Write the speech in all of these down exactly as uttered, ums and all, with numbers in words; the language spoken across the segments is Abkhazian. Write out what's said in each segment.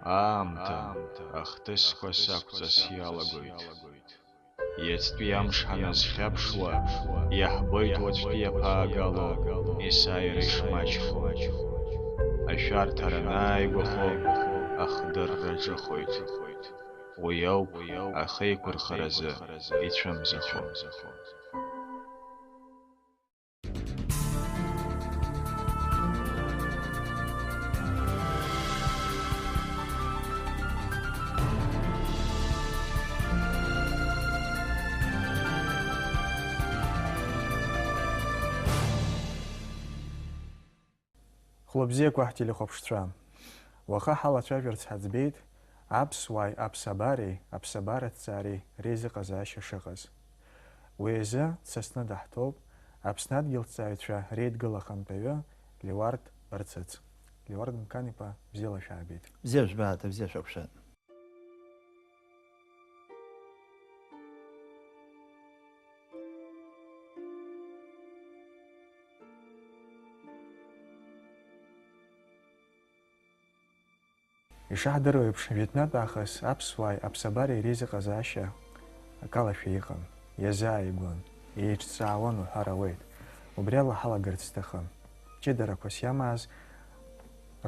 Аамҭа ахҭысқәа сақәҵас иалагоит. Иацтәи амш ҳаназхьаԥшуа, иаҳбоит уаҵәтәи аԥаагало есааира ишмаҷхо. Ашәарҭара анааигәахо, ахдырра ҿыхоит. Уи ауп ахеиқәырхаразы ицәымзахо. Хәлыбзиақәа ҳтелехәаԥшцәа! Уаха ҳалацәажәарц ҳаӡбеит аԥсуааи аԥсабареи аԥсабараҭҵаареи реизыҟазаашьа шыҟаз. Уи азы дсасны даҳҭоуп Аԥсны адгьылҵааҩцәа реидгыла ахантәаҩы Леуард Барцыц. Леуард Мқан-иԥа, бзиала шәаабеит. Бзиа жәбааит, бзиа шәақәшәааит. Ишаҳдыруа еиԥш, жәытәнатә аахыс аԥсуааи аԥсабареи реизыҟазаашьа акалашәа иҟан, иазааигәан, еиҿцаауан уҳәар ауеит. Убри ала ҳалагарц сҭахын. Ҷыдарақәас иамааз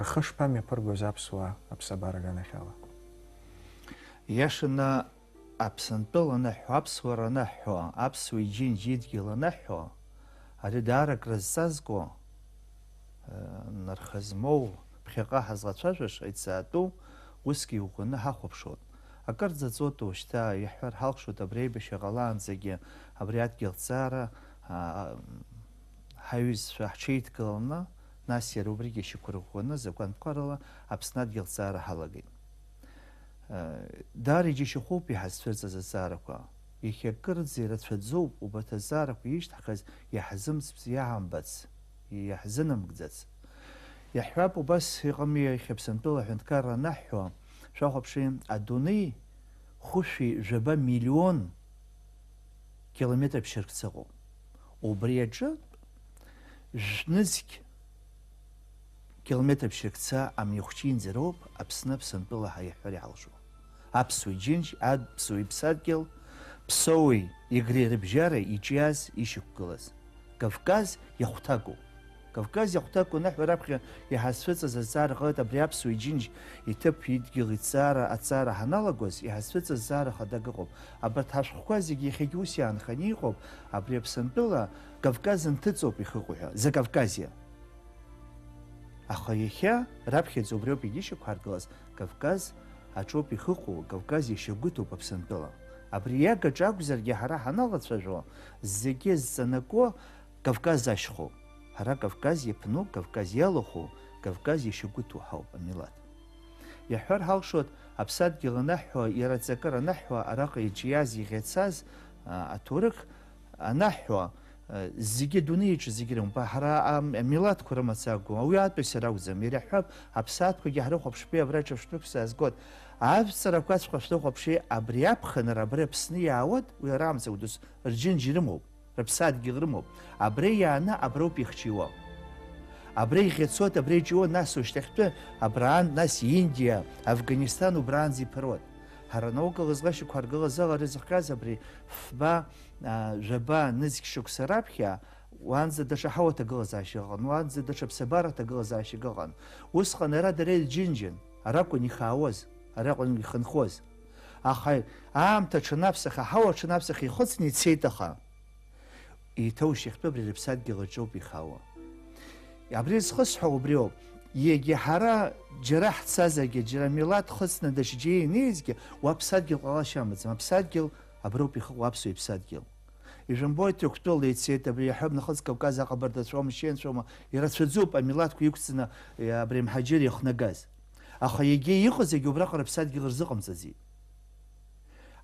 рхы шԥамҩаԥыргоз аԥсуаа аԥсабара аганахьала? Иашаны, Аԥсынтәыла аныҳәо, аԥсуара аныҳәо, аԥсуа иџьынџь идгьыл аныҳәо, ари даара акрызҵазкуа, э, нарха змоу, ԥхьаҟа ҳазлацәажәаша, иҭҵаатәу усгьы иӷәӷәаны ҳахәаԥшуан. Акырӡа ҵуеит уажәшьҭа, иаҳҳәар ҳалшоит, абри аибашьра ҟалаанӡагьы абри адгьыл аҭҵаара, а, ҳаҩызцәа ҳҽеидкыланы, нас иара убригьы ишьақәырӷәӷәаны, закәанқәа рыла Аԥсны адгьыл аҭҵаара ҳалагеит. Даара иџьашьахәуп иҳазцәырҵыз азҵаарақәа. Иахьакырӡа ирацәаӡоуп убарҭ азҵаарақәа ишьҭаҳхыз иаҳзымҵц, иаҳамбац, иаҳзынамгӡац. Иаҳҳәап, убас иҟами иахьа Аԥсынтәыла аҳәынҭқарра анаҳҳәо, шәахәаԥши, адунеи хәышәи жәаба миллион километр ԥшьыркца ыҟоуп. Убри аҿы жәнызқь километр ԥшьыркца амҩахәҷы инӡароуп Аԥсны Аԥсынтәыла ҳәа иаҳҳәар иҳалшо. Аԥсуа џьынџь, аԥсуа иԥсадгьыл, Ԥсоуи Егреи рыбжьара иҿиаз, ишьақәгылаз. Кавказ иахәҭакуп. Кавказ иахәҭакуп аныҳәа раԥхьа иҳазцәыҵыз азҵаара ҟалеит, абри аԥсуа иџьынџь иҭыԥ идгьыл иҭҵаара, аҭҵаара ҳаналагоз, иҳазцәыҵыз зҵаара хадаг ыҟоуп. Абарҭ ҳашәҟәқәа зегьы иахьагьы ус иаанханы иҟоуп, абри Аԥсынтәыла Кавказ нҭыҵоуп ихыҟоу ҳәа, Закавказье. Аха иахьа раԥхьаӡа убриоуп егьи ишьақәҳаргылаз, Кавказ аҿоуп ихыҟоу, Кавказ иашьагәыҭуп Аԥсынтәыла. Абри иагаҿ акәзаргьы ҳара ҳаналацәажәо, зегьы зҵанакуа Кавказ ашьхоуп. Ҳара Кавказ иаԥну, Кавказ иалахәу, Кавказ иашьагәыҭу ҳауп амилаҭ. Иаҳҳәар ҳалшоит, аԥсадгьыл анаҳҳәо, иара аҵакыра анаҳҳәо, араҟа иҿиаз, иӷьацаз, а, аҭоурых анаҳҳәо, а, зегьы адунеи аҿы зегьы рымба, ҳара ам-, амилаҭқәа рымаҵ акәым, ауаатәыҩса ракәӡам, иара иаҳҳәап, аԥсаатәқәагьы ҳрыхәаԥшпи, абра ҿырԥштәык саазгоит. Ажәҵарақәаҵәҟьа шәрыхәаԥши, абри аԥхынра абра Аԥсны иаауеит, уи араамҭа удус рџьынџь ирымоуп. Рыԥсадгьыл рымоуп. Абра иааны аброуп ихьчиуа. Абра иӷьацоит, абра иҿиуа, нас ушьҭахьтәы абраан, нас Индиа, Афганистан убраанӡа иԥыруеит. Ҳара наукала злашьақәа ҳаргылаз ала рызыхҟьаз абри фба, а, жәаба, нызқь шықәса раԥхьа уаанӡа даҽа ҳауа ҭагылазаашьак ыҟан, уаанӡа даҽа ԥсабара ҭагылазаашьак ыҟан. Усҟан ара дара ирџьынџьын, аракәын ихаауаз, аракәын ихынхоз. Аха аамҭа аҽанаԥсах, аҳауа аҽанаԥсах ихыҵны ицеит, аха еиҭа ушьҭахьтәы абри рыԥсадгьыл аҿоуп ихаауа. Абри зхысҳәо убриоуп. Егьа ҳара џьара ҳцазаргьы, џьара милаҭ хыҵны даҽаџьара инеизгьы, уа ԥсадгьыл ҟалашьа амаӡам. Аԥсадгьыл аброуп ихыҟоу, аԥсуа иԥсадгьыл. Ижәымбои, Ҭырқәтәыла ицеит, абри иаҳҳәап, нахыс Кавказ аҟабарҭацәоума, мшьенцәоума, ирацәаӡоуп амилаҭқәа иқәҵны, е, абри амҳаџьыр иахнагаз. Аха егьа иҟазаргьы убраҟа рыԥсадгьыл рзыҟамҵаӡеит.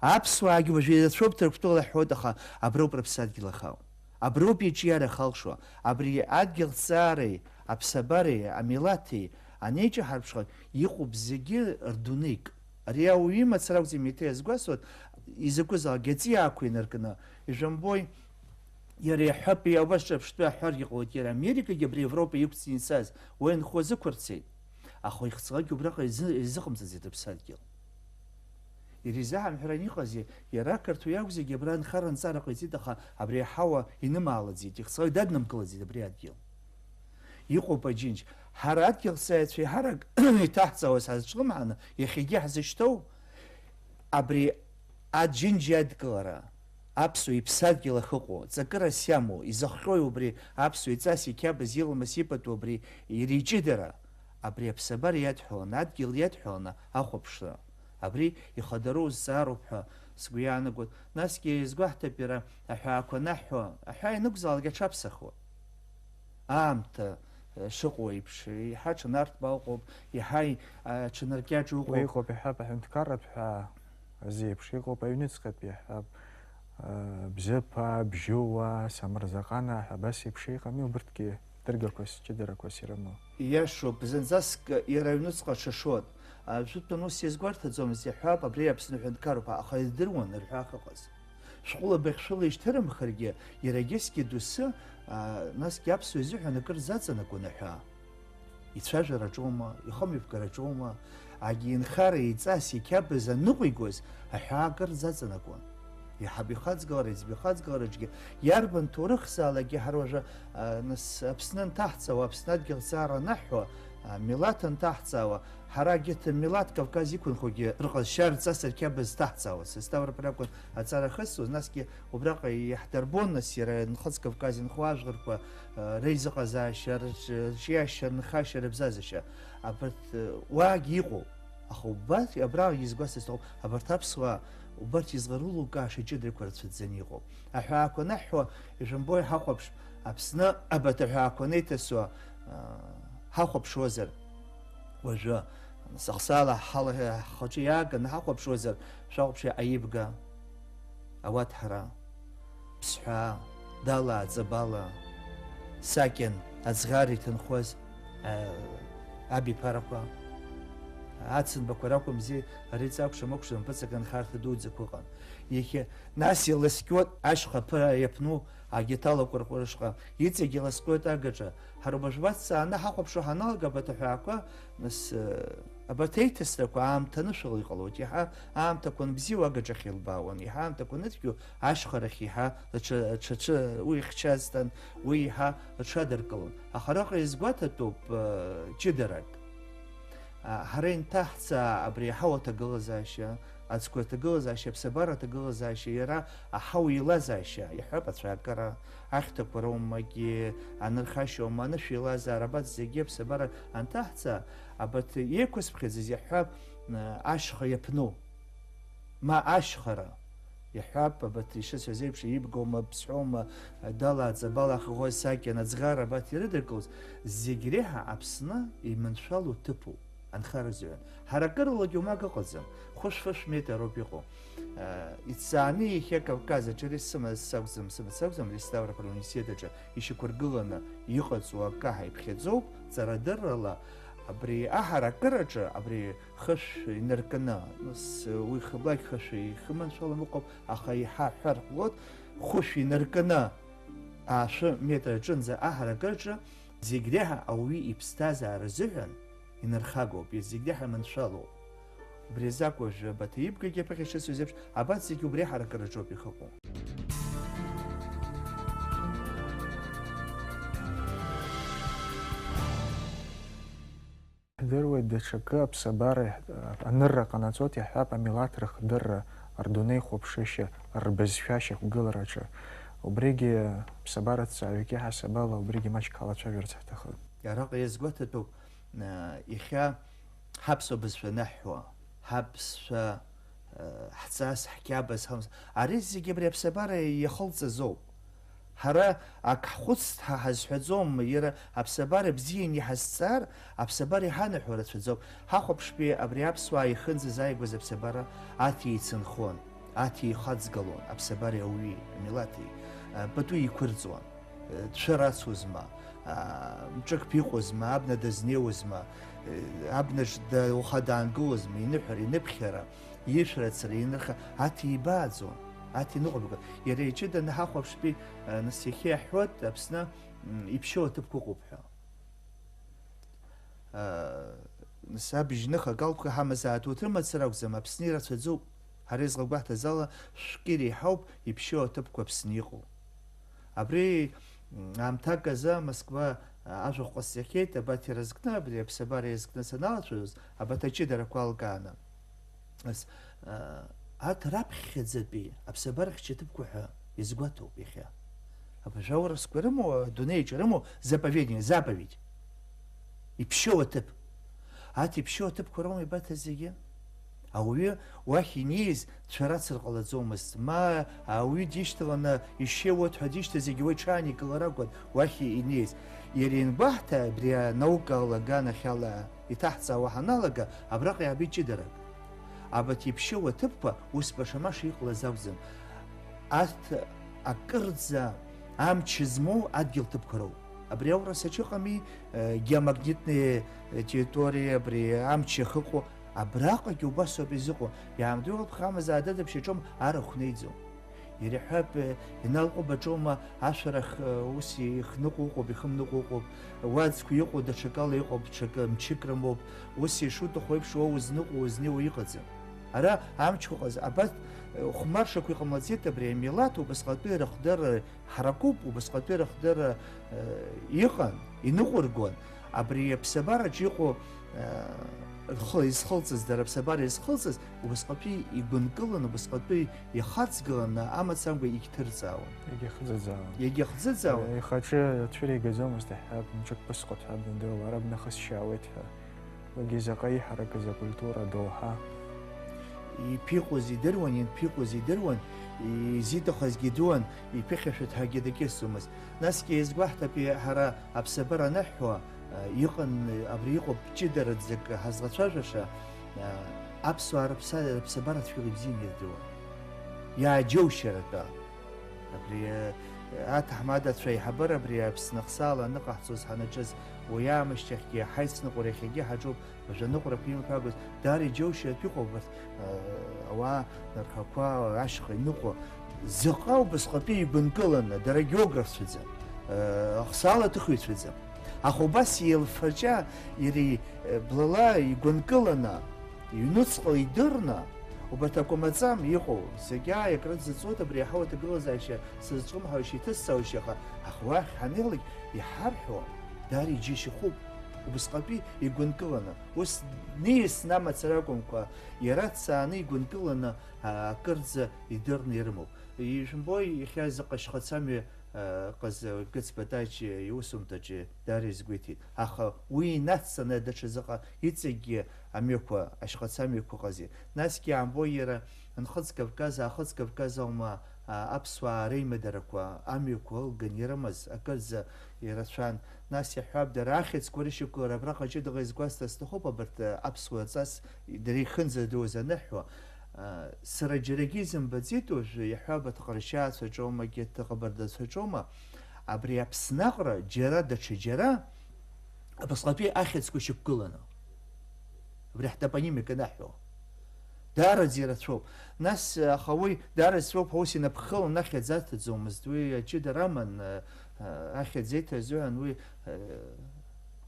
Аԥсуаагьы уажәы ирацәоуп Ҭырқәтәыла ҳҳәоит, аха аброуп рыԥсадгьыл ахаау. Аброуп иҿиара ахалшо. Абри адгьыл ҭҵаареи, аԥсабареи, амилаҭи анеиҿаҳарԥшха, иҟоуп зегьы рдунеик. Ари ауаҩы имацара акәӡам, еиҭа иазгәасҭоит, изакәызаалак аҵиаақәа инаркны, ижәымбои, иара иаҳҳәап, иа-, убас ҿырԥштәы аҳәаргьы ҟалоит, иара Америкагьы абри Европа иқәҵны ицаз уа инхо азықәырцеит. Аха ихцалакгьы убраҟа изы-, изыҟамҵаӡеит рыԥсадгьыл. Иара изаҳамҳәаран иҟази, иара ақырҭуа иакәзаргьы абра анхара анҵара ҟаиҵеит, аха абри аҳауа инымаалаӡеит, ихцалак даднамкылаӡеит абри адгьыл. Иҟоуп аџьынџь. Ҳара адгьылҵааҩцәа еиҳарак иҭаҳҵауаз ҳазҿлымҳаны, иахьагьы ҳзышьҭоу, абри аџьынџь иадкылара, аԥсуа иԥсадгьыл ахьыҟоу, ҵакырас иамоу, изыхҟьои убри аԥсуа иҵас иқьабз иламыс ипату абри иара иҷыдара, абри аԥсабара иадҳәаланы, адгьыл иадҳәаланы ахәаԥшра. Абри ихадароу зҵаароуп ҳәа сгәы иаанагоит. Насгьы иазгәаҳҭап иара аҳәаақәа анаҳҳәо, аҳәаа ианакәзаалак аҽаԥсахуа. Аамҭа, э, шыҟоу еиԥш, еиҳа ҽынарҭбаауа ыҟоуп, еиҳа, э, ҽынаркьаҿу Уи ыҟоуп. Иҟоуп, иҳәап, аҳәынҭқарратә ҳәаа азеиԥш иҟоуп, аҩныҵҟатәи иҳәап, э, Бзыԥаа, Бжьууаа, Самырзаҟанаа ҳәа абас еиԥш иҟами, убырҭгьы дыргақәас, ҷыдарақәас ирымоу. Ииашоуп, зынӡаск иара аҩныҵҟа ҽашоит. Ажәытәан ус иазгәарҭаӡомызт, иҳәап, абри Аԥсны аҳәынҭқарроуп, аха ирдыруан рҳәаа ахьыҟаз. Шәҟәыла быхьшәыла ишьҭырымхыргьы, иара егьысгьы доусы, а, насгьы аԥсуа изыҳәан акыр заҵанакуан аҳәаа. Ицәажәараҿоума, ихымҩаԥгараҿоума, агьи инхара иҵас иқьабз аныҟәигоз аҳәаа акыр заҵанакуан. Иаҳаб ихаҵгылара, иӡб ихаҵгылараҿгьы иарбан ҭоурыхзаалакгьы ҳара уажәы, а, нас, Аԥсны анҭаҳҵауа, Аԥсны адгьыл зҵаара анаҳҳәо, а, милаҭ анҭаҳҵаауа, ҳара егьырҭ милаҭ Кавказ иқәынхогьы рҟазшьа рҵас рқьабз зҭаҳҵаауаз. Ставрополь акәын аҵара ахысуаз, насгьы убраҟа иаҳдырбон, нас иара Нхыҵ Кавказ инхо ажәларқәа, а, реизыҟазаашьа, рҿ-, рҿиашьа, рынхашьа, рыбзазашьа. Абарҭ, а, уаагьы иҟоуп. Аха убарҭ, абраҟагьы изгәасҭарц сҭахуп, абарҭ аԥсуаа, убарҭ изларылукааша ҷыдарақәа рацәаӡаны иҟоуп. Аҳәаақәа анаҳҳәо, ижәымбои, ҳахәаԥш, Аԥсны абарҭ аҳәаақәа анеиҭасуа, а, ҳахәаԥшуазар, уажәы, сахсала ҳхала-, ҳхаҿы иааганы ҳахәаԥшуазар, шәахәаԥши, Аибга, Ауаҭҳара, Ԥсҳәаа, Далаа, Ҵабала, Сакьан, Аӡӷар иҭынхоз, а, абиԥарақәа, Ацынбақәа ракәымзи, ари ҵакәша-мыкәша мпыҵак анхарҭа дуӡӡақәа ыҟан. Иахьа, нас иласкьоит ашьха аԥыра иаԥну агьаҭалақәа рҟәыршҟа, иҵегь иласкьоит агаҿа. Ҳара убас шәбаццааны ҳахәаԥшуа ҳаналга, абарҭ аҳәаақәа, нас, э, абарҭ аиҭасрақәа аамҭа анышәала иҟалоит. Иаҳа аамҭақәа анбзиоу агаҿахь еилбаауан, иаҳа аамҭақәа аныцәгьоу ашьхарахь иаҳа аҽа-, аҽаҽы уи ихьча азҭан, уи иаҳа рҽадыркылон. Аха араҟа иазгәаҭатәуп, э, ҷыдарак. А, ҳара инҭаҳҵаа абри аҳауа аҭагылазаашьа, ацқәа аҭагылазаашьа, аԥсабара аҭагылазаашьа, иара аҳауа илазаашьа, иаҳҳәап, ацәаакыра, ахьҭақәа роумагьы, анырхашьоума, анышә еилазаара, абарҭ зегьы аԥсабара анҭаҳҵа, абарҭ еиқәызԥхьаӡаз иаҳҳәап, ашьха иаԥну, ма ашьхара, иаҳҳәап, абарҭ ишысҳәаз еиԥш, ибгоума, бсҳәоума, далааӡа, бала ахыӷәӷәа сакьан, аӡӷара абарҭ ирыдыркылоз, зегь реиҳа Аԥсны иманшәалоу ҭыԥуп. Анхара азыҳәан. Ҳара акырлагьы умак ыҟаӡам. Хәышә-фышә метр ауп иҟоу. Э, иҭҵааны иахьа Кавказ аҿы ари сымац акәӡам, сымац акәӡам, ари Ставрополь ауниверситет аҿы ишьақәыргыланы иҟаҵоу акы ҳаиԥхьаӡоуп, ҵарадыррала абри аҳаракыраҿы, абри хышә инаркны, нас уи хыблак хышә ихыманшәалам ыҟоуп, аха иҳаҳәар ҟалоит, хәышә инаркны, аашәы метр аҿынӡа аҳаракыраҿы зегь реиҳа ауаҩы иԥсҭазаара азыҳәан инархагоуп, зегь реиҳа иманшәалоуп. Убри азы акәу, Баҭаибгагьы аԥыхьа ишысҳәаз еиԥш, абарҭ зегьы убри аҳаракыраҿоуп ихыҟоу. Ҳдыруеит, даҽакы аԥсабара анырра ҟанаҵоит, иаҳҳәап, амилаҭ рыхдырра, рдунеихәаԥшышьа, рбызшәа ашьақәгылараҿы. Убригьы ԥсабараҭҵааҩык иаҳасаб ала убригьы маҷк ҳалацәажәарц ҳҭахын. Араҟа иазгәаҭатәуп, а, иахьа ҳаԥсуа бызшәа анаҳҳәо, ҳаԥсшәа, а, ҳҵас, ҳқьабз, ҳамс-, ари зегьы абри аԥсабара иахылҵыз ауп. Ҳара ак ҳхәыцт ҳәа ҳазҳәаӡом, иара аԥсабара бзиан иҳазҵаар, аԥсабара иҳанаҳәо рацәаӡоуп. Ҳахәаԥштәи абри аԥсуаа ихынӡазааигәаз аԥсабара аҭ еицынхон, аҭ еихаҵгылон, аԥсабареи ауаҩи, амилаҭи, а, пату еиқәырҵон, а, ҭшәа рацузма, а, мҿыктә иҟоузма, абна дазнеиуазма, а, абнаҿ да-, уаха даангылозма, иныҳәара, иныԥхьара, ишәарацара, инырха, аҭ еибааӡон, аҭ иныҟәыбгон. Иара иҷыданы ҳахәаԥштәи, а, нас иахьа иаҳҳәоит, Аԥсны, м, иԥшьоу аҭыԥқәа ыҟоуп ҳәа. А, Нас абжьных акалҭқәа ҳамазааит, урҭ рымацара акәӡам, Аԥсны ирацәаӡоуп. Ҳара излабгәаҳҭаз ала, шәкы иреиҳауп иԥшьоу аҭыԥқәа Аԥсны иҟоу. Абри, м, аамҭак азы Москва, а, ажәахә ҟасҵахьеит, абарҭ иразкны, абри аԥсабара иазкны саналацәажәоз, абарҭ аҷыдарақәа алкааны. Нас, а, арҭ раԥхьаӡатәи аԥсабарахьча ҭыԥқәа ҳәа иазгәаҭоуп иахьа. Абыржәы аурысқәа рымоу, адунеи аҿы рымоу заповедник, заповедь. Иԥшьоу аҭыԥ. Арҭ иԥшьоу аҭыԥқәа роума ибаҭа зегьы? Ауаҩы уахь инеиз цәарацара ҟалаӡомызт, ма ауаҩы дишьҭаланы ишьеиуеит ҳәа дишьҭаз зегьы уа иҽааникылар акәын уахь инеиз. Иара иангәаҳҭа, абри анаука алаганахьала иҭаҳҵаауа ҳаналага, абраҟа иаабеит ҷыдарак. Абарҭ иԥшьоу аҭыԥқәа ус баша-маша иҟалаз акәӡам. Арҭ акырӡа амч змоу адгьыл ҭыԥқәа роуп. Абри аурыс аҿы ыҟами, э, геомагнитные территории, абри амч ахьыҟоу, абраҟагьы убас ауп изыҟоу. Иаамдуа ԥхамазаа дадыԥшьаҿом арахә неиӡом. Иара иҳәап, э, иналҟәыбаҿоума ашәарах, э, ус ихныҟәо ыҟоуп, ихымныҟәо ыҟоуп, уаӡқәа иҟоу даҽакала иҟоуп, ҽакы мчык рымоуп, ус ишуҭаху еиԥш уа узныҟәо, узнеиуа иҟаӡам. Ара амчқәа ҟаз-, абарҭ, э, хәмаршақәа иҟамлаӡеит абри амилаҭ, убасҟатәи рыхдырра ҳаракуп, убасҟатәи рыхдырра, э, иҟан, иныҟәыргон, абри аԥсабараҿы иҟоу, э, рхы изхылҵыз, дара аԥсабара изхылҵыз, убасҟатәи игәынкыланы, убасҟатәи ихаҵгыланы амацамкәа егьҭырҵаауан. Егьахӡыӡаауан. Егьахӡыӡаауан. Э, ихаҿы ацәыригаӡомызт, иаҳҳәап, мҿык ԥысҟоуп ҳәа дындыруа, ара бнахысшьаауеит ҳәа. Уигьы заҟа иҳаракыз акультура доуҳа. Иԥиҟоз идыруан, ианԥиҟоз идыруан, изиҭахызгьы идыруан, иԥыхьашәа ҳәагьы дакьысӡомызт. Насгьы иазгәаҳҭап, ҳара аԥсабара аныҳәҳәо, а, иҟан, абри иҟоуп ҷыдараӡак ҳазлацәажәаша, а, аԥсуаа рыԥса-, рыԥсабара цәгьала ибзианы ирдыруан. Иааџьоушьаратәы. Абри, э, аҭаҳмадацәа аиҳабыра абри Аԥсны ахсаала аныҟаҳҵоз ҳанаҿыз, уи аамышьҭахьгьы ҳаицныҟәара иахьагьы ҳаҿуп, уажәы аныҟәара ԥимҭәагоз, даара иџьоушьартә иҟоуп убарҭ, э, ауаа рхақәа ашьха иныҟәо, заҟа убасҟатәи игәынкыланы, дара географцәаӡам, э, ахсаала аҭыхыҩцәаӡам. Аха убас еилфаҷа, ири, э, блала игәынкыланы, Иҩнуҵҟа идырны, убарҭ акәамаҵам иҟоу зегь ааи акры дзыҵуеит, абри иаҳау аҭагылазаашьа сызҿлымҳауашьа иҭысҵаауашьа, аха, аха уахь ҳанеилак иҳарҳәо даара иџьашьахәуп. Убасҟатәи игәынкыланы, ус ниасны амацара акәымкәа, иара дцааны игәынкыланы, а, акырӡа идырны ирымоуп. Ижәымбои, иахьа заҟа шьхацамҩа, а, ҟаз Гыц Батач иусумҭаҿы даара изгәеиҭеит. Аха уи инацҵаны даҽа заҟа иҵегьгьы амҩақәа, ашьхацамҩақәа ыҟази. Насгьы иаамбои иара Нхыҵ Кавказ, Аахыҵ Кавказ аума, а, аԥсуаа реимадарақәа амҩақәа ылган ирымаз акырӡа ирацәан. Нас иаҳҳәап, дара ахьӡқәа рышьақәгылара абраҟа ҷыдаҟа изгәасҭар сҭахуп, абарҭ, а, аԥсуа ҵас дара ихынӡадыруаз аныҳәо. А, сара џьарагьы изымбаӡеит уажәы, иаҳҳәап, аҭҟаршьаацәаҿоума, егьырҭ аҟабардацәаҿоума, абри Аԥсны аҟара џьара даҽа џьара абасҟатәи ахьӡқәа шьақәгыланы. Абри ҳтопонимика анаҳәо. Даараӡа ирацәоуп. Нас, аха уи даараӡа ирацәоуп ҳәа ус инапхылан ахьӡ аҭаӡомызт. Уи аҷыдара аман, а, а, ахьӡ иҭаз азыҳәан уи, а,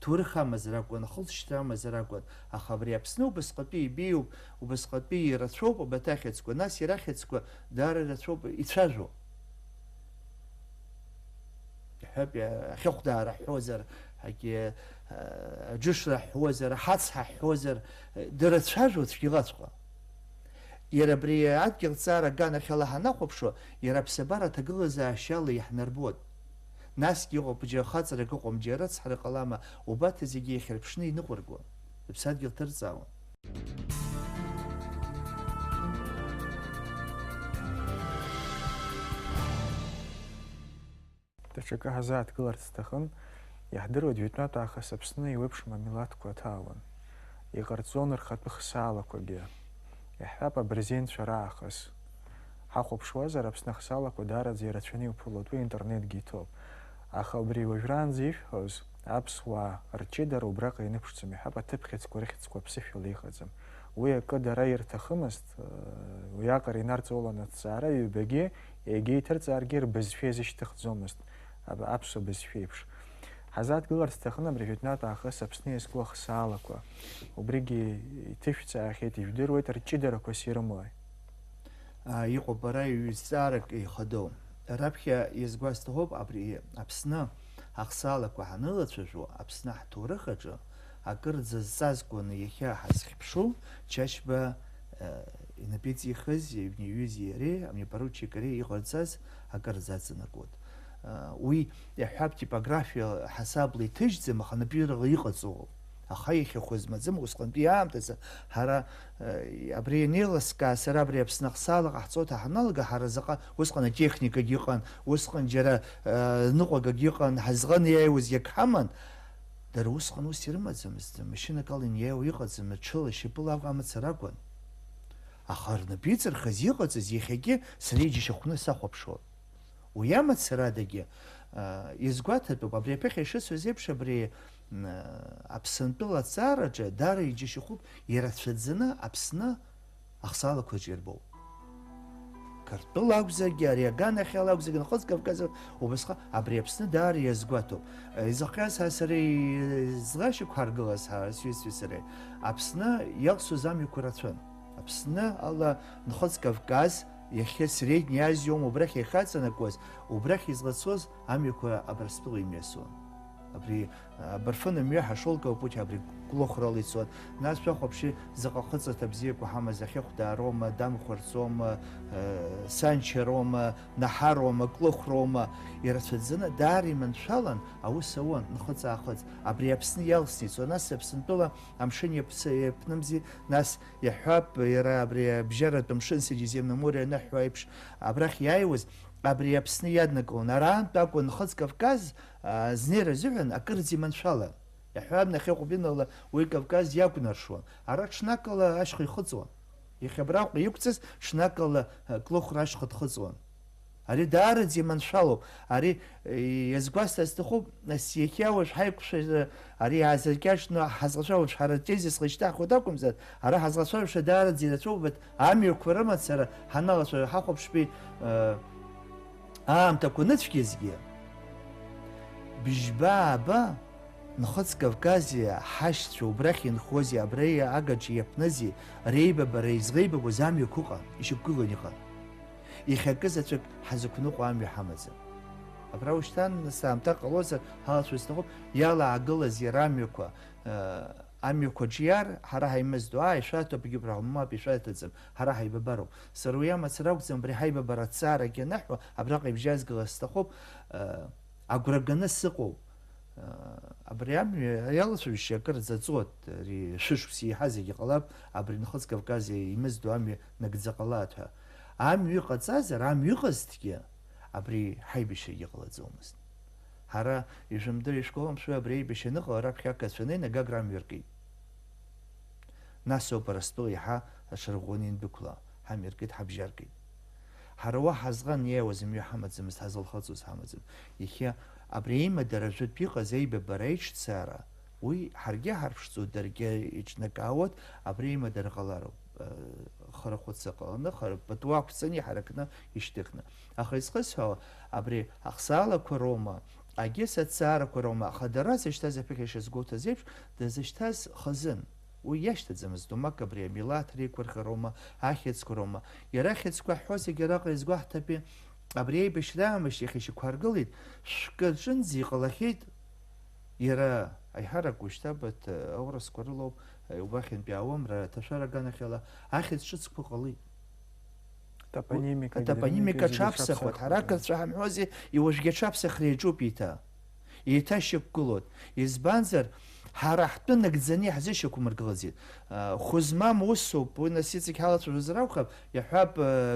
ҭоурых амазар акәын, ахылҵшьҭра амазар акәын. Аха абри Аԥсны убасҟатәи ибеиоуп, убасҟатәи ирацәоуп абарҭ ахьӡқәа. Нас иара ахьӡқәа даара ирацәоуп, ицәажәо. Иҳәап, ахьыхәдаара ҳҳәозар, ҳагьы, а, аџышра ҳҳәозар, аҳацҳа ҳҳәозар, дырацәажәо цәгьалаҵәҟьа. Иара абри адгьыл ҵаара аганахьала ҳанахәаԥшуа, иара аԥсабара аҭагылазаашьала иаҳнарбоит. Насгьы иҟоуп џьара хаҵарак ыҟоуп, џьара рыцҳара ҟалама, убарҭ зегьы иахьырԥшны иныҟәырго, рыԥсадгьыл ҭырҵаауан. Даҽакы ҳазааҭгыларц сҭахын, иаҳдыруеит, жәытәнатә аахыс Аԥсны еиуеиԥшым амилаҭқәа ҭаауан. Иҟарҵон рхатәы хсаалақәагьы. Иаҳҳәап, абырзенцәа раахыс. Ҳахәаԥшуазар, Аԥсны ахсаалақәа даараӡа ирацәаны иуԥылоит, уи интернетгьы иҭоуп. Аха убри уажәраанӡа ишәҳәоз, аԥсуаа рҷыдара убраҟа ианыԥшӡом, иҳәап, аҭыԥ хьыӡқәа рыхьӡқәа ԥсышәала иҟаӡам. Уи акы дара ирҭахымызт, уиаҟара инарҵаулан аҭҵаара, ҩбагьы егьа иҭырҵааргьы рбызшәа иазышьҭыхӡомызт, ап-, аԥсуа бызшәеиԥш. Ҳазааҭгыларц сҭахын абри жәытәнатә аахыс Аԥсны иазку ахсаалақәа. Убригьы иҭышәҵаахьеит, ижәдыруеит рҷыдарақәас ирымои? Иҟоуп ара ҩ-зҵаарак еихадоу. Раԥхьа иазгәасҭахоуп абри Аԥсны ахсаалақәа ҳанылацәажәо, Аԥсны ҳҭоурых аҿы акырӡа зҵазкуаны иахьа ҳазхьыԥшу Чачба инапеиҵихыз иҩны иҩыз иареи амни апоручик ари иҟарҵаз акырӡа аҵанакуеит. Уи иаҳҳәап, типографиа ҳасабла иҭыжьӡам, аха напҩырала иҟаҵоуп. Аха иахьахәы змаӡам, усҟантәи аамҭазы ҳара, э, абри ианеилыскаа, сара абри Аԥсны ахсаала ҟаҳҵоит ҳаналага, ҳара заҟа, усҟан атехникагьы ыҟан, усҟан џьара, э, ныҟәагагьы ыҟан, ҳазҟан иааиуаз иагьҳаман. Дара усҟан ус ирымаӡамызт, машьынак ала иниааиуа иҟаӡам, ҽыла, шьапыла акәын, амацара акәын. Аха рнапы иҵырхыз иҟаҵаз иахьагьы сара иџьашьахәны сахәаԥшуан. Уи амацарадагьы, а, иазгәаҭатәуп, абри аԥыхьа ишысҳәаз еиԥш, абри, м, а, Аԥсынтәыла аҭҵаараҿы даара иџьашьахәуп, ирацәаӡаны Аԥсны ахсаалақәа аҿы ирбоуп. Қырҭтәыла акәзаргьы, ари аганахьала акәзаргьы, Нхыҵ Кавказы убасҟак абри Аԥсны даара иазгәаҭоуп. Изыхҟьаз ҳәа сара излашьақәҳаргылаз ҳара сҩызцәеи сареи, Аԥсны иалсуаз амҩақәа рацәан. Аԥсны ала Нхыҵ Кавказ, иахьа Средни Азиа аума убрахь иахьаҵанакуаз, убрахь излацоз амҩақәа Абрыскьыл имҩасуан. Абри, а, Абарфын амҩа ҳашолково путь абри Кәлыхәрала ицон. Нас шәахәаԥши, заҟа хыҵырҭа бзиақәа ҳамаз, Ахьыхәдаароума, Дамхәарцоума, э, Санчароума, Наҳароума, Кәлыхәроума, ирацәаӡаны, даара иманшәалан аус ауан, нхыҵ-аахыҵ. Абри Аԥсны иалсны ицон, нас Аԥсынтәыла амшын иаԥс-, иаԥнымзи, нас иаҳҳәап, иара абри абжьаратә амшын, Средиземноморие аныҳәа еиԥш, абрахь иааиуаз, абри Аԥсны иаднакылон. Араантә акәын Нхыҵ Кавказ, а, знеира азыҳәан акырӡа иманшәалан. Иаҳҳәап, нахьхьи Ҟәбинала уи Кавказ иакәнаршуан. Ара ҽнакала ашьха ихыҵуан. Иахьа абраҟа иқәҵыз ҽнакала, а, Кәлыхәра ашьха дхыҵуан. Ари даараӡа иманшәалоуп. Ари, е, иазгәасҭар сҭахуп, нас иахьа уажә ҳаиқәшәара ари иаазыркьаҿны ҳазлацәажәо, ҳара атезис ҳашьҭаҳхуеит акәымзар, ара ҳазлацәажәаша даараӡа ирацәоуп, амҩақәа рымацара ҳаналацәажәо ҳахәаԥшби, э, аамҭақәа ныцәгьазгьы, быжьба-ааба Нхыҵ Кавкази ҳашьцәа убрахь инхози абра агаҿа иаԥнызи реибабара излеибабоз амҩақәа ыҟан, ишьақәгылан иҟан. Иахьакы заҵәык ҳазықәныҟәо амҩа ҳамаӡам. Абра ушьҭан, нас аамҭак ҟалозар, ҳалацәажәо сҭахуп, иалаагылаз иара амҩақәа, э, амҩақәа аҿиар, ҳара ҳаимыздо, ааи, ишәаҭәоуп, егьи убра мап ишәаҭаӡам, ҳара ҳаибабароуп. Сара уи амацара акәӡам, абри ҳаибабара аҭҵаарагьы анаҳәо, абраҟа ибжьазгалар сҭахуп, э, агәра ганы сыҟоуп. Абри амҩа иалацәажәшьа акырӡа ҵуеит, ари шәышықәса еиҳа зегьы ҟалап, абри Нхыҵ Кавказиа имыздо амҩа нагӡа ҟалааит ҳәа. Амҩа иҟаҵазар, амҩа ыҟазҭгьы, абри ҳаибашьрагьы ҟалаӡомызт. Ҳара, ишәымдыр, ишәгәаламшәои, абри аибашьра аныҟала, раԥхьа ақырҭцәа неины Гагра амҩа ркит. Нас ауп Урыстәыла еиҳа аҽарӷәӷәаны иандәықәла, ҳамҩа ркит, ҳабжьаркит. Ҳара уа ҳазҟан иааиуаз мҩа ҳамаӡамызт, ҳазлахыҵуаз ҳамаӡам. Иахьа абри аимадара жәытә иҟаз аибабара аиҿцаара, уи ҳаргьы ҳарԥшӡоит, даргьы иҿнакаауеит, абри аимадара ҟалароуп, э, хырхәаца ҟаланы, хыр-, пату ақәҵаны, иҳаракны, ишьҭыхны. Аха изхысҳәаауа, абри ахсаалақәа роума, агьыс аҭҵаарақәа роума, аха дара зышьҭаз аԥыхьа шазгәоуҭаз еиԥш, дазышьҭаз хазын. Уи иашьҭаӡамызт, умак абри амилаҭ реиқәырхароума, ахьӡқәа роума. Иара ахьӡқәа ҳҳәо зегьы араҟа иазгәаҳҭатәи абри аибашьра аамышьҭахь ишьақәҳаргылеит, шәкы аҿынӡа иҟалахьеит. Иара аиҳарак ушьҭабаҭ аурысқәа рылоуп, убахьынтәи ауамра аҭашәара аганахьала ахьӡ ҿыцқәа ҟалеит. Топонимика, атопонимика аҽаԥсахуеит, ҳара ақырҭцәа ҳамҳәозеи, иуажәгьы аҽаԥсахра иаҿуп еиҭа. Еиҭашьақәгылоит. Избанзар, ҳара ҳтәы нагӡаны иаҳзышьақәмыргылаӡеит. Хәы змам усуп, уи нас иҵегь ҳалацәажәозар акәхап, иаҳҳәап,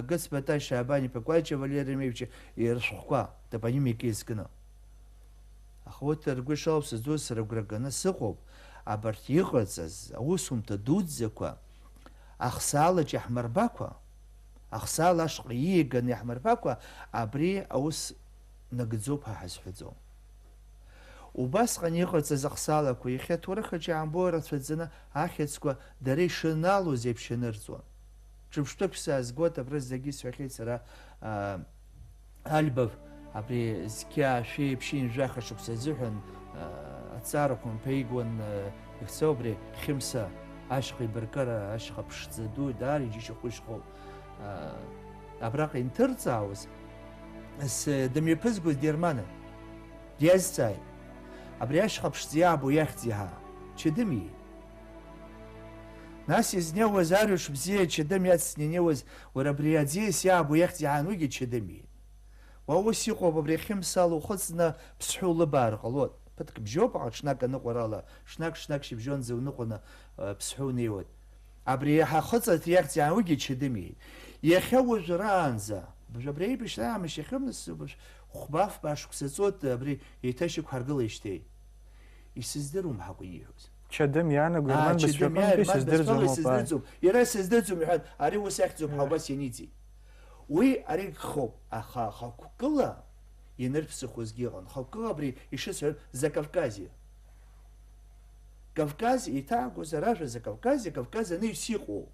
Гыцбатай Шьаабан-иԥа Кәаҷа Валери Ремеевичи ршәҟәқәа, топонимика иазкны. Аха урҭ ргәы ишалԥсаз сара агәра ганы сыҟоуп, абарҭ иҟарҵаз аусумҭа дуӡӡақәа, ахсаалаҿ иаҳмырбакәа, ахсаала ашҟа ииаганы иаҳмырбакәа, абри аус нагӡоуп ҳәа ҳазҳәаӡом. Убасҟан иҟарҵаз ахсаалақәа иахьа аҭоурых аҿы иаамбо рацәаӡаны ахьӡқәа дара ишыналоз еиԥш ианырҵон. Ҿырԥштәык саазгоит, абра зегьы исҳәахьеит сара, аа, Альбов абри зқьи аашәи ԥшьынҩажәи жәаха шықәса азыҳәан, Аҵаарақәа мԥеигуан, ихцоу абри Хьымса ашьха ибаркыра, ашьха ԥшӡа ду, даара иџьашьахәышьхоуп. Абраҟа инҭырҵаауаз, ес-, дымҩаԥызгоз Дерманын. Диазҵааит, абри ашьха ԥшӡа иаабо иахьӡ иаҳа Чыдым иит. Нас изнеиуаз арҩаш бзиа Чыдым иацҵаны инеиуаз, уара абри аӡиас иаабо иахьӡ иаҳан уигьы Чыдым иит. Уа ус иҟоуп, абри Хьымсал ухыҵны Ԥсҳәы улыбаар ҟалоит. Ԥыҭк бжьоуп, аха ҽнак аныҟәарала, ҽнак, ҽнак шьыбжьонӡа уныҟәаны, э, Ԥсҳәы унеиуеит. Абри иаҳа ахыҵырҭа иахьӡ иаҳан уигьы Чыдым иит. Иахьа уажәраанӡа, абри аибашьра аамышьҭахьоума нас, хәба-фба шықәса ҵуеит, абри еиҭа ишьақәҳаргылеижьҭеи. Исыздыруам ҳәа акәын ииҳәоз. Чадым иаанаго Аа, Ерман Чадым бызшәаҟынтәи иааирман сыздырӡом бызшәала ауп, ааи. Исыздырӡом. Иара исыздырӡом иҳәан, ари ус ахьӡуп ҳәа Ааи. Убас ианиҵеит. Уи ари гхоуп, аха хықәкыла ианырԥсыхозгьы ыҟан. Хықәкыла абри ишысҳәар, Закавказиа. Кавказ иҭаагозар ажәа Закавказиа, Кавказ анаҩс иҟоу.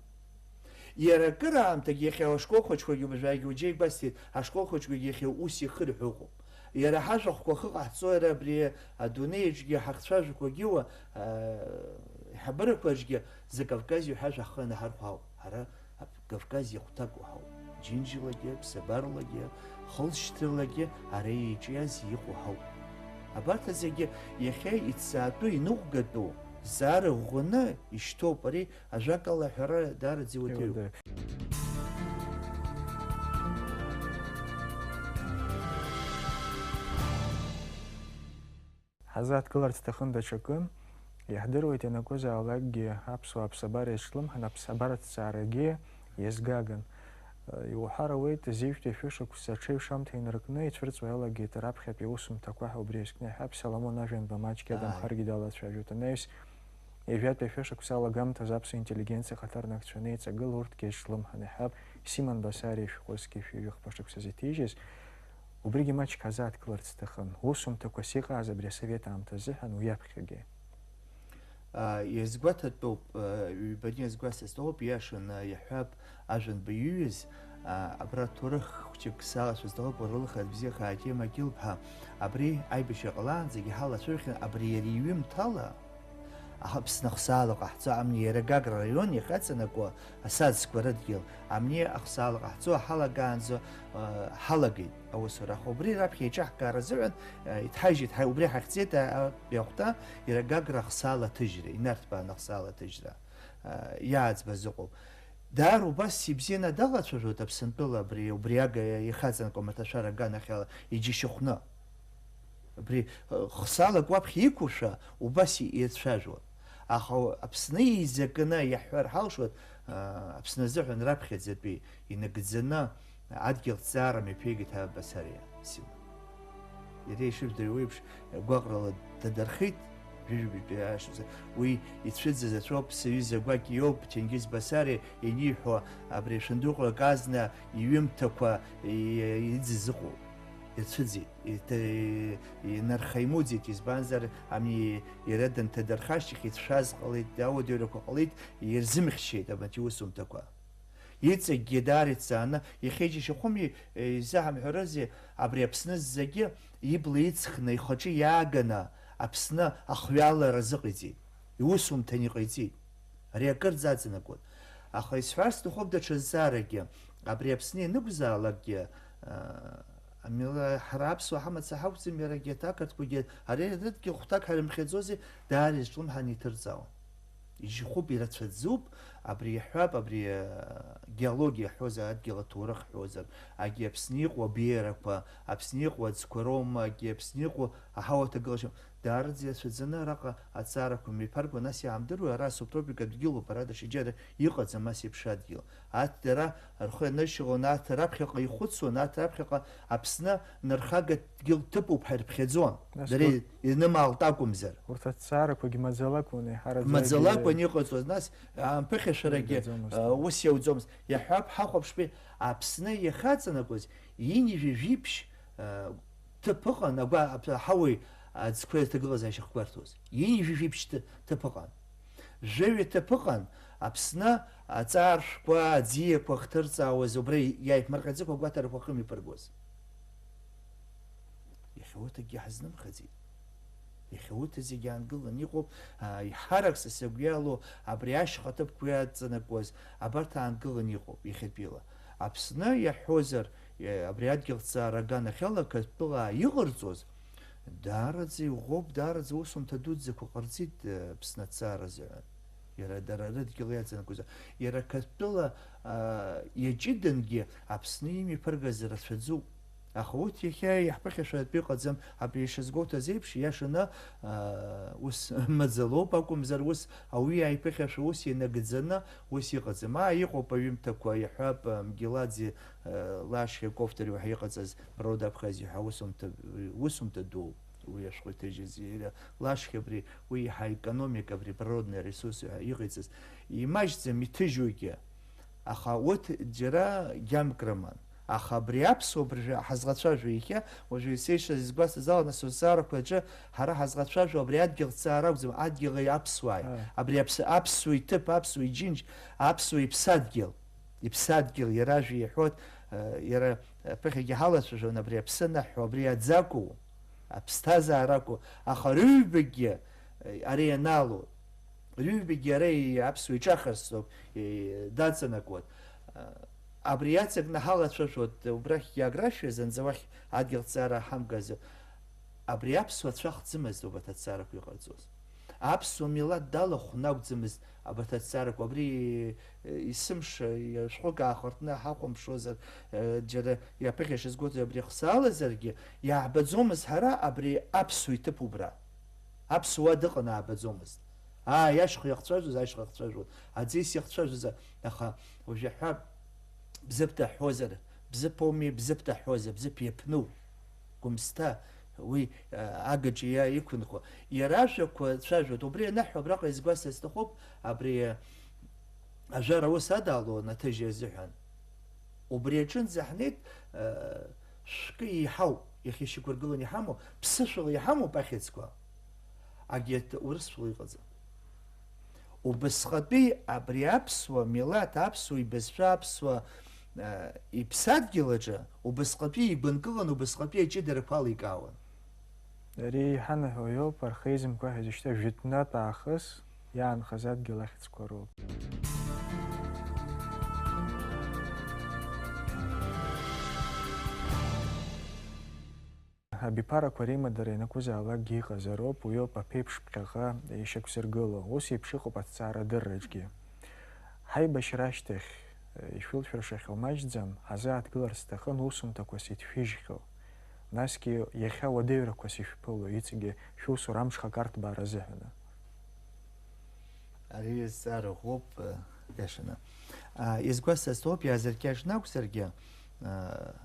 Иара акыраамҭагьы иахьа ашкол хәыҷқәагьы уажәагьы уаџьа игәасҭеит, ашкол хәыҷқәагьы иахьа ус ихырҳәо ыҟоуп. Иара ҳажәахәқәа ахы ҟаҳҵо, иара абри адунеиаҿгьы ҳахцәажәақәагьы уа, аа, иҳабырақәаҿгьы Закавказиа ҳәа ажәа ҳхы анаҳархәа ауп. Ҳара Кавказ иахәҭакуа ҳауп. Џьынџьалагьы, ԥсабаралагьы, хылшьҭралагьы ара еиҿиаз иҟоу ҳауп. Абарҭ зегьы иахьа иҭҵаатәу, иныҟәгатәу, зҵаара ӷәӷәаны ишьҭоуп. Ари ажәакала аҳәара даараӡа иуадаҩуп. Иуадаҩуп. Ҳазааҭгыларц сҭахын даҽакы. Иаҳдыруеит, ианакәызаалакгьы аԥсуаа аԥсабара иазҿлымҳан, аԥсабараҭҵаарагьы иазгаган. Иуҳәар ауеит, зежәтәи ашәышықәса аҽеиҩшамҭа инаркны ицәырҵуа иалагеит раԥхьатәи аусумҭақәа ҳәа убри азкны иҳәап, Соломон Ажәанба маҷк Ааи. Адамхаргьы далацәажәоит. Анаҩс, ҩажәатәи ашәышықәса алагамҭазы аԥсуа интеллигенциа ахаҭарнакцәа анеиҵагыла урҭгьы иазҿлымҳан иҳәап, Симон Басариа ишәҟәы зқьи шәи жәохԥа шықәсазы иҭижьыз, Убригьы маҷк ҳазааҭгыларц сҭахын. Усумҭақәас иҟааз абри асовет аамҭа азыҳәан уи аԥхьагьы. А, иазгәаҭатәуп, а, ҩбаны иазгәасҭар сҭахуп, ииашаны иаҳҳәап, Ажәанба иҩыз, а, абра ҭоурых хәҷык салацәа сҭахуп, уара лыхаҭ бзиахааит, Ема Гилбҳа, абри аибашьра ҟалаанӡагьы ҳалацәажәахьан, абри иара иҩымҭала, Аха Аԥсны ахсаала ҟаҳҵо амни иара Гагра араион иахьаҵанакуа асаӡқәа рыдгьыл, амни ахсаала ҟаҳҵо ҳалагаанӡа, ҳалагеит аусура. Аха убри раԥхьа еиҿаҳкаара азыҳәан, иҭҳажьит, ҳа-, убри ҳахьӡеит, а, а, иахәҭа, иара Гагра ахсаала аҭыжьра, инарҭбааны ахсаала аҭыжьра, а, иааӡбаз ыҟоуп. Даара убас ибзианы далацәажәоит Аԥсынтәыла абри, убри ага ихаҵанакуа амарҭашәара аганахьала иџьашьахәны. Абри, э, хсалак уаԥхьа иқәушәа убас и-, ирцәажәон. Аха Аԥсны еизакны иаҳҳәар ҳалшоит, э, Аԥсны азыҳәан раԥхьаӡатәи инагӡаны адгьыл ҭҵаара мҩаԥигеит ҳәа Басариа Сима. Иара ишыжәдыруа еиԥш, гәаҟрала дадырхит, жәижәбатәи ашықәса. Уи ицәыӡыз аҵәоуп, сыҩыза гәакьа иоуп, Ҭенгиз Басариа ианиҳәо абри ашәындыҟәрак азна иҩымҭақәа и-, иӡыз ыҟоуп. Ицәыӡит. Иҭ-, инархаимуӡеит, избанзар, ами, иара дынҭадырхашьҭахь ицәшәаз ҟалеит, ауадаҩрақәа ҟалеит, ирзымхьчеит абанҭ иусумҭақәа. Иҵегьгьы даара иҭҵааны, иахьа иџьашьахәыми, изаҳамҳәарызеи, абри Аԥсны зегьы ибла иҵхны, ихаҿы иааганы Аԥсны ахҩалара азыҟаиҵеит, иусумҭан иҟаиҵеит. Ари акырӡа аҵанакуан. Аха исҳәар сҭахуп даҽа зҵааракгьы. Абри Аԥсны ианықәзаалакгьы, аа, амила-, ҳара аԥсуаа ҳамаца ҳакәӡам, иарагьы аҭакарҭқәагьы, ари рыдгьыл хәҭак ҳарымхьаӡозеи, даара изҿлымҳаны иҭырҵаауан. Иџьхәуп, ирацәаӡоуп, абри иаҳҳәап, абри, аа, геологиа ҳҳәозар, адгьыл аҭоурых ҳҳәозар, агьи Аԥсны иҟоу абеиарақәа, Аԥсны иҟоу аӡқәа роума, агьи Аԥсны иҟоу аҳауа ҭагылашьа. Даараӡа иацәаӡаны араҟа аҵаарақәа мҩаԥарго, нас иаамдыруеи, ара асубтропикатә дгьылуп, ара даҽаџьара иҟаӡам ас еиԥш адгьыл. Арҭ дара рхы ианыршьалон, арҭ раԥхьаҟа ихәыцуан, арҭ раԥхьаҟа Аԥсны нырхагатә дгьыл ҭыԥуп ҳәа ирыԥхьаӡон. Нас Дара урҭ ирнымаалт акәымзар. Урҭ аҭҵаарақәагьы маӡалакәын, еиҳараӡакгьы Маӡалакәын иҟаҵоз, нас аамԥыхьашәарагьы, имгаӡомызт. Ы, ус иауӡомызт. Иаҳҳәап, ҳахәаԥшпи, Аԥсны иахьаҵанакуаз, ҩынҩажәи жәиԥшь, ы, ҭыԥ ыҟан, агәа-, аҳауеи аӡқәеи рҭагылазаашьа ахьгәарҭоз. Ҩынҩажәи жәиԥшь ҭы-, ҭыԥ ыҟан. Жәаҩа ҭыԥ ыҟан, Аԥсны аҵааршәқәа, аӡиақәа ахҭырҵаауаз, убра иааиԥмырҟьаӡакәа агәаҭарақәа ахьымҩаԥыргоз. Иахьа урҭ акгьы ҳазнымхаӡеит. Иахьа урҭ зегьы аангыланы иҟоуп, а, иҳарак са сыгәы иалоу абри ашьха ҭыԥқәа иаҵанакуаз абарҭ аангыланы иҟоуп иахьатәиала. Аԥсны иаҳҳәозар, е, абри адгьылҵаара аганахьала Қырҭтәылаа иҟарҵоз, даараӡа иӷәӷәоуп, даараӡа усумҭа дуӡӡақәа ҟарҵеит, е, Аԥсны аҭҵаара азыҳәан. Иара дара рыдгьыл иаҵанакуаз, иара Қырҭтәыла, а, иаҷыдангьы Аԥсны имҩаԥыргаз рацәаӡоуп. Аха урҭ иахьа иаҳԥыхьашәаратәы иҟаӡам, абри ишазгәоуҭаз еиԥш, иашаны, а, ус маӡалоуп акәымзар, ус ауаҩы иааиԥыхьашәо ус ианагӡаны ус иҟаӡам. Аа, иҟоуп аҩымҭақәа, иаҳҳәап, а, Мгеладзе, а, Лашьа Кофтариу ҳәа иҟаҵаз Природа Абхазии ҳәа усумҭа, усумҭа дууп. Уи ашәҟәы иҭыжьыз иара Лашьа абри, уи иаҳа экономика, абри природный ресурс ҳәа иҟаиҵаз, имаҷӡам иҭыжьугьы. Аха урҭ џьара гьамк рыман. Аха абри аԥсуа абыржәы ҳазлацәажәо иахьа, уажәы сеишаз изгәасҭаз ала, нас, азҵаарақәа аҿы ҳара ҳазлацәажәо абри адгьыл ҭҵаара акәӡам, адгьыли аԥсуааи. Ааи. Абри аԥс-, аԥсуа иҭыԥ, аԥсуа иџьынџь, аԥсуа иԥсадгьыл. Иԥсадгьыл, иара ажәа иҳәоит, э, иара аԥыхьагьы ҳалацәажәон, абри аԥсы анаҳҳәо, абри аӡакәу, аԥсҭазаара акәу, аха рыҩбагьы, э, ари анаалоит. Рыҩбагьы ара и-, аԥсуа иҿахарц ауп, и-, даҵанакуан. Абри иаҵакны ҳалацәажәоит, убрахь географиа зынӡа уахь адгьыл ҭҵаара ҳамгазар. Абри аԥсуа цәахӡымызт убарҭ аҭҵаарақәа иҟарҵоз. Аԥсуа милаҭ далахәны акәӡамызт абарҭ аҭҵаарақәа. Абри, е, есымша, е, шәҟәык аахыртны ҳахәамԥшуазар, е, џьара иаԥыхьашьа згоит абри ахсаалазаргьы, иаабаӡомызт ҳара абри аԥсуа иҭыԥ убра. Аԥсуа дыҟан аабаӡомызт. Ааи, ашьха иахцәажәоз, ашьха иахцәажәон, аӡиас иахцәажәоз, аха уажәы ҳәа Бзыԥ даҳәозар, Бзыԥ ауми, Бзыԥ даҳәозар, Бзыԥ иаԥну, Гәымсҭа, уи, а, агаҿа иа-, иқәынхо. Иара ажәақәа цәажәоит. Убри аныҳәа, абраҟа изгәасҭар сҭахуп, абри, а, ажәара ус адаалон аҭыжьра азыҳәан. Убри аҿынӡа ҳнеит, а, шәкы еиҳауп, иахьа ишьақәыргыланы иҳамоу, ԥсышәала иҳамоуп ахьӡқәа. Агьырҭ урысшәала иҟаӡам. Убасҟатәи абри аԥсуа милаҭ, аԥсуа ибызшәа, аԥсуа, а, иԥсадгьыл аҿы убасҟатәи игәынкылан, убасҟатәи аҷыдарақәа аликаауан. Ари иҳанаҳәо иоуп, археизмқәа ҳәа зышьҭа жәытәнатә аахыс иаанхаз адгьыл ахьӡқәа роуп. Абиԥарақәа реимадара ианакәызаалакгьы иҟазароуп, уиоуп аԥеиԥш ԥхьаҟа ишьақәзыргыло. Ус еиԥш иҟоуп аҭҵаарадырраҿгьы. Ҳаибашьра ашьҭахь, ишәылшәыршахьоу маҷӡам, ҳазааҭгыларц сҭахын усумҭақәас иҭшәыжьхьоу. Насгьы иахьа уадаҩрақәас ишәԥыло, иҵегьы шәусура амҽхак арҭбаара азыҳәаны. Ари азҵаара ӷәӷәоуп, э, иашаны. А, изгәасҭаз сҭоуп, иаазыркьаҿны акәзаргьы, а,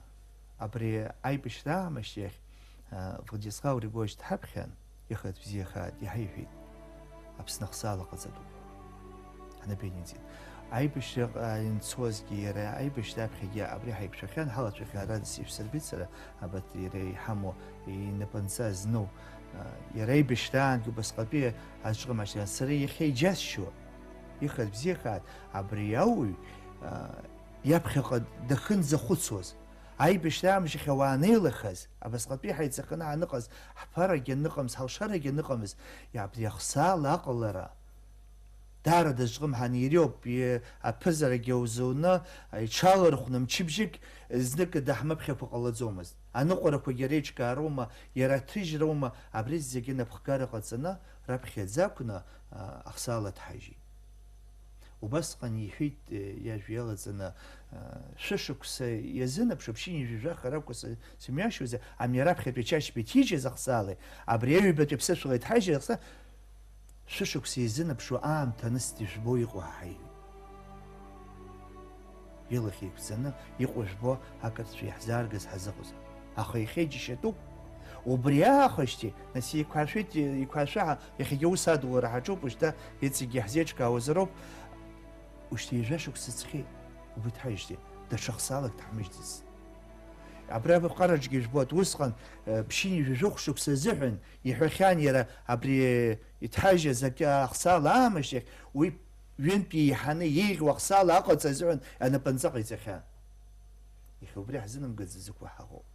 абри аибашьра аамышьҭахь, а, Владислав Григорьевич дҳаԥхьан, ихатә бзиахааит, иҳаиҳәеит, Аԥсны ахсаала ҟаҵатәуп. Ҳнапы ианиҵеит. Аибашьраҟа инцозгьы, иара аибашьра аԥхьагьы абри ҳаиқәшәахьан, ҳалацәахьан, ара ишәсырбеит сара, абарҭ иара иҳамоу, инапынҵа зну, а, иара аибашьраангьы убасҟатәи аӡәы ҟамашьа, сара иахьа иџьасшьо, ихатә бзиахааит, абри ауаҩ, а, иаԥхьаҟа дахынӡахәыцуаз, аибашьра аамышьҭахь ауаа анеилахаз, абасҟатәи ҳаиҵаханы ҳаныҟаз, ҳԥарагьы аныҟамыз, ҳалшарагьы аныҟамыз, абри ахсаала аҟалара, даара дазҿлымҳан ириоуп, и-, аԥызарагьы аузуны, иҽалархәны мчыбжьык знык даҳмыԥхьакәа ҟалаӡомызт. Аныҟәарақәагьы реиҿкаароума, иара аҭыжьроума, абри зегьы напхгара ҟаҵаны, раԥхьаӡа акәны, а, ахсаала дҳажьит. Убасҟан иҳәеит, э, иажәа иалаҵаны, а, шәышықәса иазынаԥшуа, ԥшьынҩажәи жәаха ракәу сы-, сымҩашьозар, ами раԥхьатәи ачашьба иҭижьыз ахсаалеи, абри аҩбатәи аԥсышәала иҭҳажьыз ахса-, шәышықәса иазынаԥшуа аамҭа анысҭ ижәбо иҟоу ҳаҳаит. Илахь еиқәҵаны иҟоу жәбо, ақырҭцәа иаҳзааргаз ҳазыҟаз. Аха иахьа иџьашьатәуп. Убри аахижьҭеи, нас еиқәшәеит, еиқәшәа, иахьагьы аус адулара ҳаҿуп, ушьҭа иҵегьгьы ҳзеиҿкаауазароуп. Ушьҭа ҩажәа шықәса ҵхьеит, убри дҳаижьҭеи, даҽа хсаалак дҳамыжьӡац. Абра аԥҟараҿгьы ижәбоит, усҟан, э, ԥшьынҩажәи жәохә шықәса азыҳәан иҳәахьан иара абри, э, иҭҳажьыз акы ахсаала аамышьҭахь, уи ҩынтә еиҳаны еиӷьу ахсаала аҟаҵара азыҳәан анапынҵа ҟаиҵахьан. Иахьа убри ҳзынамгаӡаӡакәа ҳаҟоуп.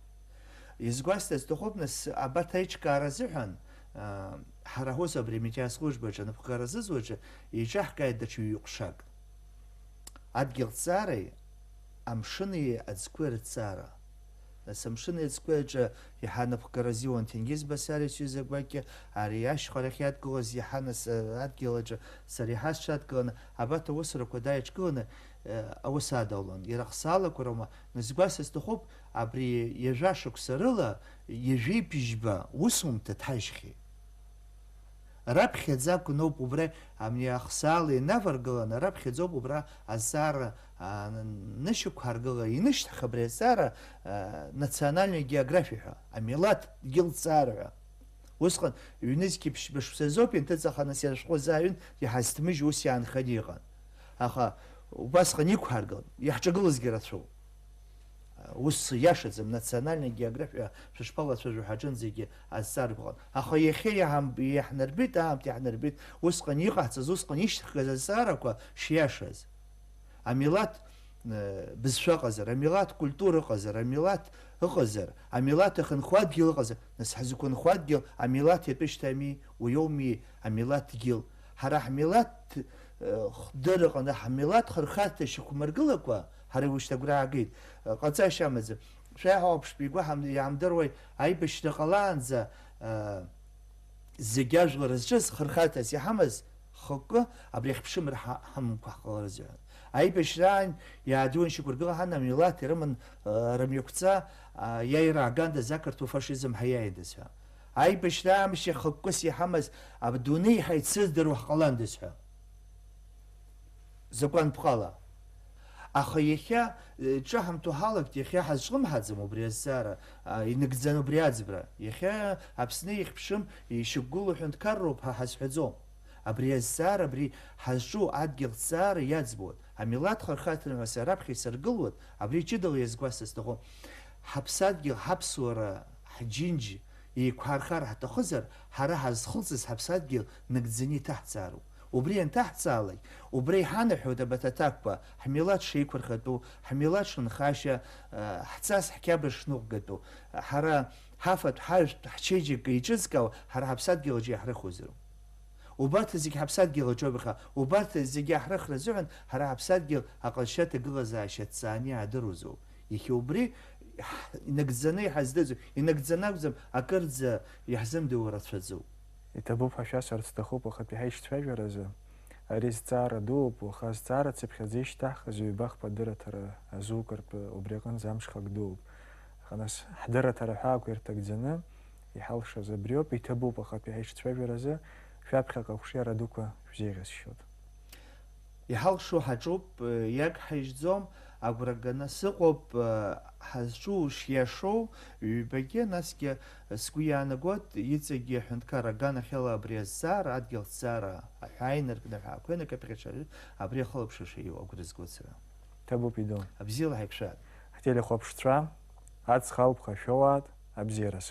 Изгәасҭар сҭахуп, нас, абарҭ аиҿкаара азыҳәан, Ҳара ҳус абри амедиа службаҿы анапхгара зызуаҿы еиҿаҳкааит даҽа ҩ-ҟәшак. Адгьылҵаареи амшыни аӡқәеи рыҭҵаара. Нас амшыни аӡқәеи аҿы иаҳа анапхгара азиуан Ҭенгиз Басариа сҩыза гәакьа, ари ашьхарахь иадгылаз иаҳа нас, э, адгьыл аҿы сара иаҳа сҽадгыланы, абарҭ аусурақәа дааиҿгыланы, э, аус адалон. Иара ахсаалақәа роума, нас гәасҭар сҭахуп, абри ҩажәа шықәса рыла ҩажәи бжьба усумҭа дҳажьхьеит. Раԥхьаӡа акәын ауп убра, абни ахсаала инаваргыланы, раԥхьаӡоуп убра азҵаара, а, н-, нышьақәҳаргыла, инышьҭх абри азҵаара, а, национальная география ҳәа, амилаҭ дгьыл ҭҵаара ҳәа. Усҟан ҩнызқьи ԥшьба шықәсазоуп инҭыҵаха, нас иара шәҟәы азааҩын, иҳазҭмыжь ус иаанханы иҟан. Аха убасҟан иқәҳаргылт, иаҳҿагылазгьы рацәоуп. Ус иашаӡам, национальная география шәышԥалацәажәо ҳаҿын зегьы азҵаарақәа ыҟан. Аха иахьа иаҳам-, иаҳнарбеит, аамҭа иаҳнарбеит, усҟан иҟаҳҵаз, усҟан ишьҭыхгаз азҵаарақәа шиашаз. Амилаҭ, э, бызшәа ыҟазар, амилаҭ культура ыҟазар, амилаҭ ыҟазар, амилаҭ ихынхо адгьыл ыҟазар, нас ҳзықәынхо адгьыл амилаҭ иатәышьҭами, уи ауми амилаҭ дгьыл. Ҳара ҳмилаҭ, э, хдырраҟны ҳмилаҭ хырхарҭа шьақәмыргылакәа, ҳара уи шьҭа агәра аагеит, э, ҟаҵашьа амаӡам. Шәаҳауаԥшьтә игәы ҳам-, иаамдыруеи, аибашьра ҟалаанӡа, э, зегь ажәлар зҿыз, хырхарҭас иҳамаз хықәкы абри ахьԥшымра ҳа-, ҳамамкәа ҳҟалар азыҳәан. Аибашьраан иаадыруан шьақәыргыла ҳан амилаҭ ирыман, э, рымҩақәҵа, а, иаира аагандаз ақырҭуа фашизм ҳаиааидаз ҳәа. Аибашьра аамышьа хықәкыс иҳамаз адунеи ҳаицырдыруа ҳҟаландаз ҳәа. Закәанԥҟала. Аха иахьа, э, ҿаҳамҭо ҳалагт, иахьа ҳазҿлымҳаӡам убри азҵаара, а, инагӡан убри аӡбра. Иахьа Аԥсны ихьԥшым, ишьақәгылоу ҳәынҭқарроуп ҳәа ҳазҳәаӡом. Абри азҵаара, абри ҳазҿу адгьыл ҭҵаара иаӡбуеит. Амилаҭ хырхарҭаны ҳәа сара раԥхьа исыргылоит, абри ҷыдала иазгәасҭар сҭахуп. Ҳаԥсадгьыл, ҳаԥсуара, ҳџьынџь еиқәҳархар ҳҭахызар, ҳара ҳазхылҵыз ҳаԥсадгьыл нагӡаны иҭаҳҵаароуп. Убри анҭаҳҵаалак, убра иҳанаҳәоит абарҭ аҭакқәа, ҳмилаҭ шеиқәырхатәу, ҳмилаҭ шынхашьа, э, ҳҵас ҳқьабз шныҟәгатәу, ҳара ҳафатә, ҳажәтә, ҳчеиџьыка еиҿызкаау, ҳара ҳаԥсадгьыл аҿы иаҳрыхозароуп. Убарҭ зегь ҳаԥсадгьыл аҿоуп, аха убарҭ зегь аҳрыхра азыҳәан ҳара ҳаԥсадгьыл аҟазшьа аҭагылазаашьа ҭҵааны иаадыруазоуп. Иахьа убри ҳ-, инагӡаны иҳаздыруазу, инагӡаны акәӡам, акырӡа иаҳзымдыруа рацәаӡоуп. Иҭабуп ҳәа шәасҳәарц сҭахуп уахатәи ҳаишьцәажәаразы. Ари зҵаара дууп, уаха зҵаара цыԥхьаӡа ишьҭаҳхыз ҩба-хԥа дырраҭара азукыртә убри аҟынӡа амҽхак дууп. Аха нас ҳдырраҭара аҳәаақәа ирҭагӡаны иҳалшаз абриоуп, иҭабуп уахатәи ҳаишьцәажәаразы, шәаԥхьаҟа ахәшиара дуқәа шәзеиӷьасшьоит. Иҳалшо ҳаҿуп, иагҳажьӡом, агәра ганы сыҟоуп, ҳазҿу шиашоу ҩбагьы, насгьы сгәы иаанагоит, иҵегьы аҳәынҭқарра аганахьала абри азҵаара, адгьыл ҭҵаара аҳәаа инаркны, аҳәаақәа инаркны, абри ахылаԥшра шаиу агәра згоит сара. Ҭабуп иду. Абзиала ҳаиқәшәааит. Ҳтелехәаԥшцәа, аҵх алԥха шәоуааит, абзиараз.